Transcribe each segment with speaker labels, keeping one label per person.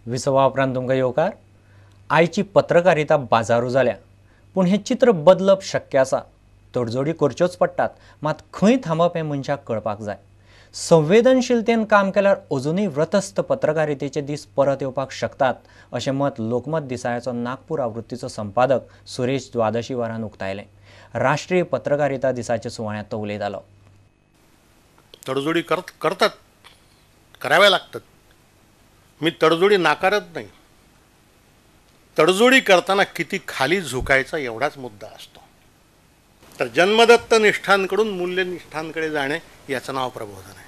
Speaker 1: विसवा उपरांत तुमकां येवकार. आयची पत्रकारिता बाजारू जाल्या, पूण हें चित्र बदलप शक्य आसा. तडजोडी करच्योच पडटात, मात खंय थांबप हें मनशाक कळपाक जाय. संवेदनशीलतेन काम केल्यार अजुनूय व्रतस्थ पत्रकारितेचे दीस परत येवपाक शकतात अशें मत लोकमत दिसाळ्याचो नागपूर आवृत्तीचो संपादक सुरेश द्वादशीवारान उक्तायलें. राष्ट्रीय पत्रकारिता दिसाच्या सुवाळ्यांत तो उलयतालो.
Speaker 2: तडजोडी करतात, कराव्या लागतात. मी तडजोडी नाकारत नाही. तडजोडी करताना किती खाली झुकायचा एवढाच मुद्दा असतो. तर जन्मदत्त निष्ठांकडून मूल्यनिष्ठांकडे जाणे याचं नाव प्रबोधन आहे.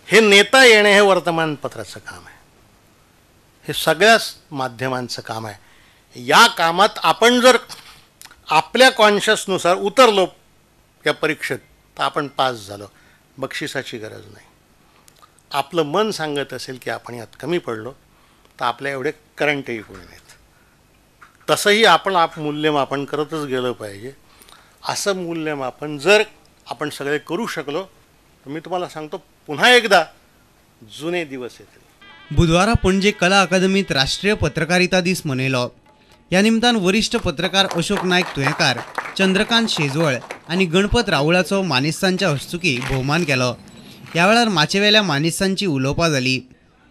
Speaker 2: हे नेता येणे हे वर्तमानपत्राचं काम आहे, हे सगळ्याच माध्यमांचं काम आहे. या कामात आपण जर आपल्या कॉन्शियसनुसार उतरलो या परीक्षेत तर आपण पास झालो, बक्षिसाची गरज नाही. आपलं मन सांगत असेल की आपण यात कमी पडलो तर आपल्या एवढे करंटही कोणी नाहीत. तसंही आपण मूल्यमापन करतच गेलं पाहिजे. असं मूल्यमापन जर आपण सगळे करू शकलो तर मी तुम्हाला सांगतो पुन्हा एकदा जुने दिवस येतील.
Speaker 3: बुधवारा पणजे कला अकादमीत राष्ट्रीय पत्रकारिता दीस मनयलो. ह्या निमतान वरिष्ठ पत्रकार अशोक नायक तुयेंकार, चंद्रकांत शेजवळ आनी गणपत राऊळाचो मानेस्तांच्या हस्तुकी भोवमान केलो. ह्या वेळार माचयेवेल्या मानेस्तांची उलोवपां जाली.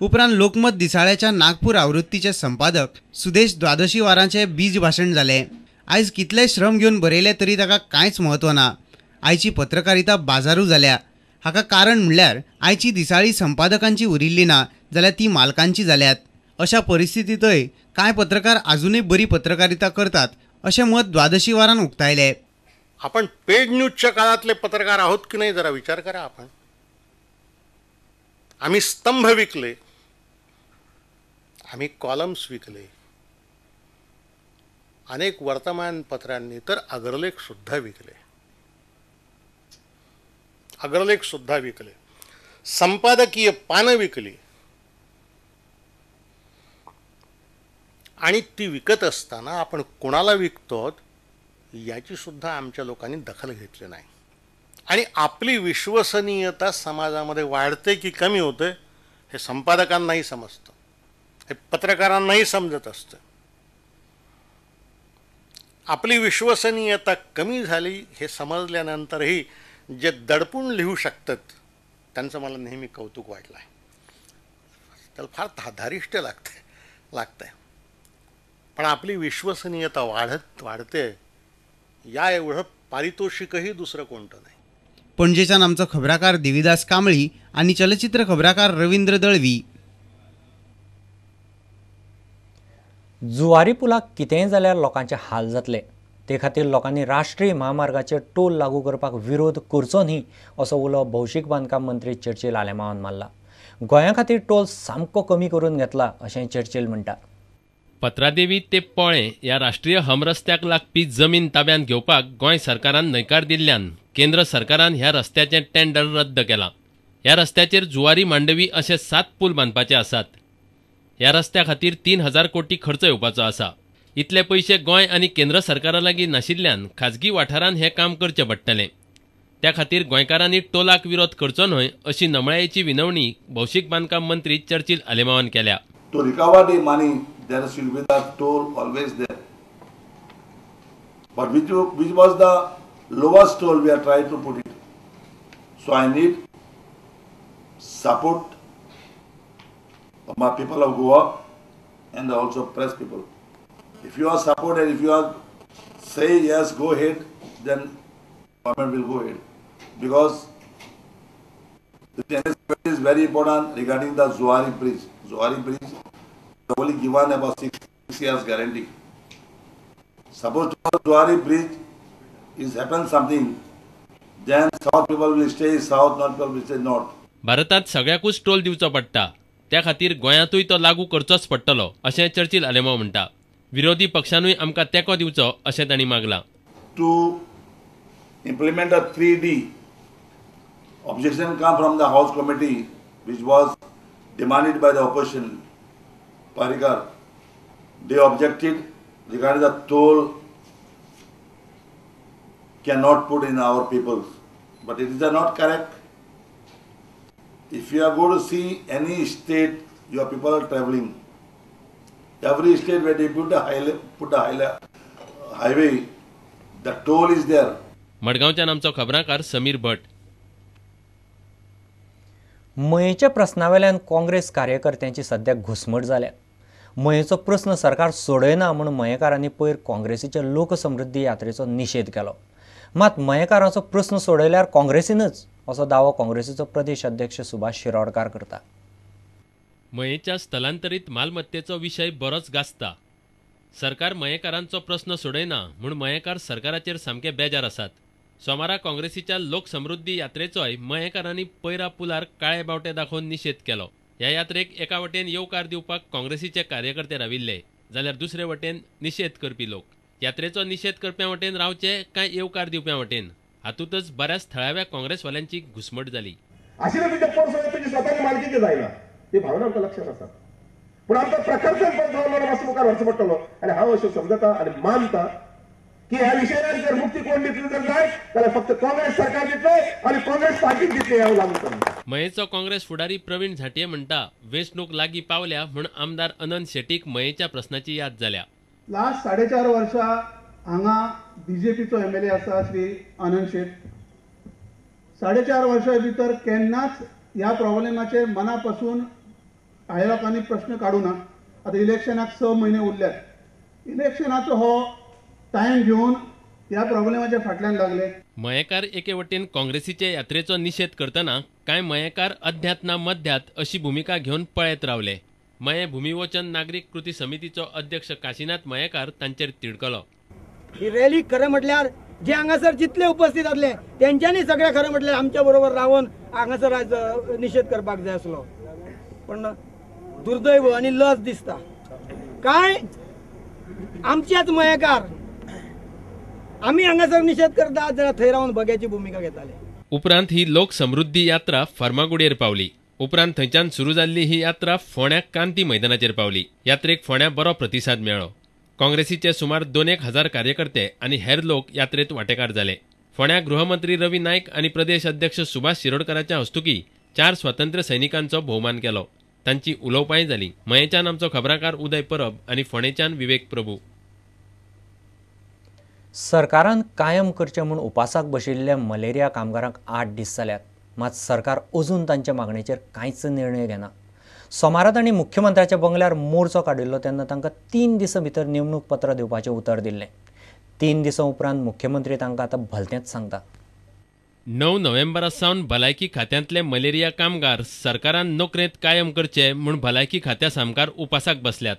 Speaker 3: उपरांत लोकमत दिसाळ्याच्या नागपूर आवृत्तीचे संपादक सुदेश द्वादशीवारांचे बीज भाशण जालें. आयज कितले श्रम घेवन बरयले तरी ताका कांयच म्हत्व ना. आयची पत्रकारिता बाजारू जाल्या. हाका कारण म्हणल्यार आयची दिसाळी संपादकांची उरिल्ली ना जाल्यार ती मालकांची जाल्यात. अशा परिस्थितींतय कांय पत्रकार आजुनूय बरी पत्रकारिता करतात अशें मत द्वादशीवारान उक्तायलें.
Speaker 2: आपण पेड न्यूजच्या काळातले पत्रकार आहोत की नाही जरा विचार करा. आपण आम्ही स्तंभ विकले, आम्ही कॉलम्स विकले, अनेक वर्तमानपत्रांनी तर अग्रलेख सुद्धा विकले, अग्रलेख सुद्धा विकले, संपादकीय पानं विकली. आणि ती विकत असताना आपण कोणाला विकतो याची सुद्धा आमच्या लोकांनी दखल घेतली नाही. आणि आपली विश्वसनीयता समाजामध्ये वाढते की कमी होते हे संपादकांनाही समजतं, हे पत्रकारांनाही समजत असतं. आपली विश्वसनीयता कमी झाली हे समजल्यानंतरही जे दडपून लिहू शकतात त्यांचं मला नेहमी कौतुक वाटलं आहे. त्याला फार धारिष्ट्य लागतंय. पण आपली विश्वसनीयता वाढते या एवढं पारितोषिकही दुसरं कोणतं नाही.
Speaker 3: पणजेच्यान आमचो खबराकार देवीदास कांबळी आनी चलचित्र खबराकार रवींद्र दळवी.
Speaker 1: जुवारी पुलाक कितेंय जाल्यार लोकांचे हाल जातले, ते खातीर लोकांनी राष्ट्रीय म्हामार्गाचेर टोल लागू करपाक विरोध करचो न्ही असो उलो भौशीक बांदकाम मंत्री चर्चिल आलेमांवान मारला. गोंया खातीर टोल सामको कमी करून घेतला अशें चर्चिल म्हणटा.
Speaker 4: पत्रादेवी ते पोळें ह्या राष्ट्रीय हमरस्त्याक लागपी जमीन ताब्यांत घेवपाक गोंय सरकारान न्हयकार दिल्ल्यान केंद्र सरकारान ह्या रस्त्याचें टेंडर रद्द केलां. ह्या रस्त्याचेर जुवारी मांडवी अशे 7 पूल बांदपाचे आसात. ह्या रस्त्या खातीर 3000 कोटी खर्च येवपाचो आसा. इतले पयशे गोंय आनी केंद्र सरकारा लागीं नाशिल्ल्यान खाजगी वाठारान हें काम करचें पडटलें. त्या खातीर गोंयकारांनी टोलाक विरोध करचो न्हय अशी नमळायेची विनवणी भौशीक बांदकाम मंत्री चर्चिल आलेमांवान केल्या.
Speaker 5: To recover the money, there should be the toll always there. But which was the lowest toll we are trying to put it. So I need support of my people of Goa and also press people. If you are supported, if you are say yes, go ahead, then government will go ahead. Because the NS is very important regarding the Zuari Bridge. Zuari Bridge is only given about 6 years guarantee. Suppose Zuari Bridge is happen something, then south people will stay south, north people will stay north.
Speaker 4: भारतात सगळ्याकूच toll दिवचो पडटा, त्या खातीर गोंयांतूय तो लागू करचोच पडटलो अशें चर्चिल आलेमांव म्हणटा. विरोधी पक्षानूय आमकां तेंको दिवचो अशें तांणी मागलां.
Speaker 5: To implement a 3D objection come from the House Committee, which was demanded by the opposition, Parikar. They objected regarding the toll cannot put in our people. But it is not correct. If you are going to see any state Your people are travelling. Every state where they put a highway, the toll is there.
Speaker 4: मडगांवच्यान आमचो खबराकार समीर भट.
Speaker 1: मयेच्या प्रस्नावेल्यान काँग्रेस कार्यकर्त्यांची सद्या घुसमट जाल्या. मयेचो प्रस्न सरकार सोडयना म्हूण मयेकारांनी पयर काँग्रेसीच्या लोकसमृद्धी यात्रेचो निशेध केलो. मात मयेकारांचो प्रस्न सोडयल्यार काँग्रेसीनच असो दावो काँग्रेसीचो प्रदेश अध्यक्ष सुभाष शिरोडकार करता.
Speaker 4: मयेच्या स्थलांतरीत मालमत्तेचो विशय बरोच गाजता. सरकार मयेकारांचो प्रस्न सोडयना म्हूण मयेकार सरकाराचेर सामके बेजार आसात. सोमारा काँग्रेसीच्या लोकसमृद्धी यात्रेचोय मयेकारांनी पैरा पुलार काळे बावटे दाखोवन निशेध केलो. ह्या यात्रेक एका वटेन येवकार दिवपाक काँग्रेसीचे कार्यकर्ते राविल्ले जाल्यार दुसरे वटेन निशेध करपी लोक. यात्रेचो निशेध करप्यां वटेन रावचे काय येवकार दिवप्यां वटेन हातूंतच बऱ्याच थळाव्या काँग्रेसवाल्यांची घुसमट जाली.
Speaker 6: ती भावना आमकां लक्षात आसा, पूण आमकां प्रकर्षण पण मातसो मुखार व्हरचो पडटलो. आनी हांव अशें समजता आनी मानता की ह्या विशयान जर मुक्ती कोण दितली जर जाय जाल्यार फक्त काँग्रेस सरकार दितले आनी काँग्रेस पार्टीक दितले हांव लागू करता.
Speaker 4: मयेचो काँग्रेस फुडारी प्रवीण झांट्ये म्हणटा वेंचणूक लागीं पावल्या म्हूण आमदार अनंत शेटीक मयेच्या प्रस्नाची याद जाल्या.
Speaker 7: लास्ट 4.5 वर्सां हांगा बीजेपीचो MLA आसा श्री अनंत शेट. 4.5 वर्सां भितर केन्नाच ह्या प्रॉब्लेमाचेर मना पासून कांय लोकांनी प्रश्न काडूं ना. आतां इलेक्शनाक 6 म्हयने उरल्यात. इलेक्शनाचो हो टायम घेवन ह्या प्रॉब्लेमाच्या फाटल्यान लागले.
Speaker 4: मयेकार एके वटेन काँग्रेसीचे यात्रेचो निशेध करतना कांय मयेकार अध्यात ना मध्यात अशी भुमिका घेवन पळयत रावले. मये भूमिवचन नागरीक कृती समितीचो अध्यक्ष काशीनाथ मयेकार तांचेर तिडकलो.
Speaker 8: ही रॅली खरें म्हटल्यार जे हांगासर जितले उपस्थित आसले तेंच्यांनी सगळे खरें म्हटल्यार आमच्या बरोबर रावन हांगासर आयज निशेध करपाक जाय आसलो, पण दुर्दैव आनी लज दिसता काय आमचेच मयेकार आमी हांगासर निशेध करता जाल्यार थंय रावन बग्याची भुमिका घेताले.
Speaker 4: उपरांत ही लोकसमृद्धी यात्रा फर्मागुडयेर पावली. उपरांत थंयच्यान सुरू जाल्ली ही यात्रा फोंड्या क्रांती मैदानाचेर पावली. यात्रेक फोंड्या बरो प्रतिसाद मेळ्ळो. काँग्रेसीचे सुमार 2,000 कार्यकर्ते आनी हेर लोक यात्रेत वांटेकार जाले. फोंड्या गृहमंत्री रवी नायक आनी प्रदेश अध्यक्ष सुभाष शिरोडकराच्या हस्तुकी 4 स्वातंत्र्य सैनिकांचो भोवमान केलो. तांची उलोवपांय जाली. मयेच्यान आमचो खबराकार उदय परब आनी फोंडेच्यान विवेक प्रभू.
Speaker 1: सरकारान कायम करचें म्हूण उपासाक बशिल्ल्या मलेरिया कामगारांक 8 दीस जाल्यात, मात सरकार अजून तांच्या मागणेचेर कांयच निर्णय घेना. सोमारा तांणी मुख्यमंत्र्याच्या बंगल्यार मोर्चो काडिल्लो तेन्ना तांकां 3 दिसां भितर नेमणूक पत्र दिवपाचें उतर दिल्लें. 3 दिसां उपरांत मुख्यमंत्री तांकां आतां भलतेंच सांगता.
Speaker 4: 9 नोव्हेंबरा सावन भलायकी खात्यांतले मलेरिया कामगार सरकारान नोकरेंत कायम करचे म्हूण भलायकी खात्या सामकार उपासाक बसल्यात.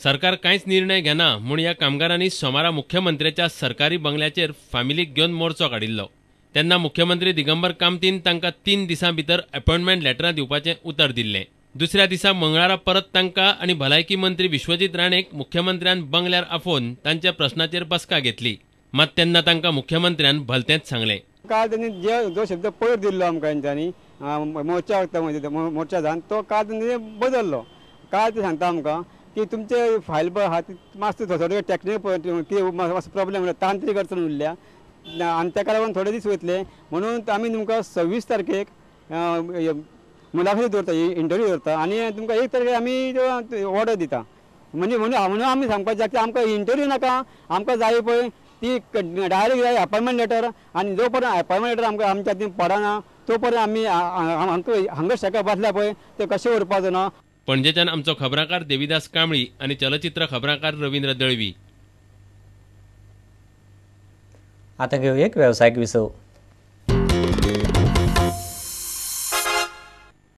Speaker 4: सरकार कांयच निर्णय घेना म्हूण ह्या कामगारांनी सोमारा मुख्यमंत्र्याच्या सरकारी बंगल्याचेर फामिलीक घेवन मोर्चो काडिल्लो. तेन्ना मुख्यमंत्री दिगंबर कामतीन तांकां 3 दिसां भितर अपॉयंटमेंट लेटरां दिवपाचें उतर दिल्लें. दुसऱ्या दिसा मंगळारा परत तांकां आनी भलायकी मंत्री विश्वजीत राणेक मुख्यमंत्र्यान बंगल्यार आफोवन तांच्या प्रश्नाचेर बसका घेतली. मात तेन्ना तांकां मुख्यमंत्र्यान भलतेंच सांगलें.
Speaker 9: काल त्यांनी जे जो शब्द पयर दिल्लो आमकां तेंच्यांनी मोर्चा मोर्चा जावन तो काल तेंच्यांनी बदललो. काल ते सांगता आमकां की तुमचे फायल पळय आहा ती मातसो थोडे टॅक्निकल कितें मातसो प्रॉब्लेम उरला, तांत्रीक अडचण उरल्या आनी ताका लागून थोडे दीस वयतले म्हणून आमी तुमकां 26 तारखेक मुलाखती दवरता, इंटरव्यू दवरता आनी तुमकां 1 तारखेक आमी ऑर्डर दिता. म्हणजे म्हणून आमी सांगपाक जाय की आमकां इंटरव्यू नाका, आमकां जाय पळय ती डायरेक्ट जाय अपॉयंटमेंट लेटर आनी जो पर्यंत अपॉयंटमेंट लेटर आमकां आमच्या हातीन पडना तो पर्यंत आमी हांगा शेका बसल्या पळय ते कशें उरपाचो ना.
Speaker 4: पणजेच्यान आमचो खबराकार देवीदास कांबळी आनी चलचित्र खबराकार रवींद्र दळवी.
Speaker 1: आतां घेवया एक वेवसायीक विसव.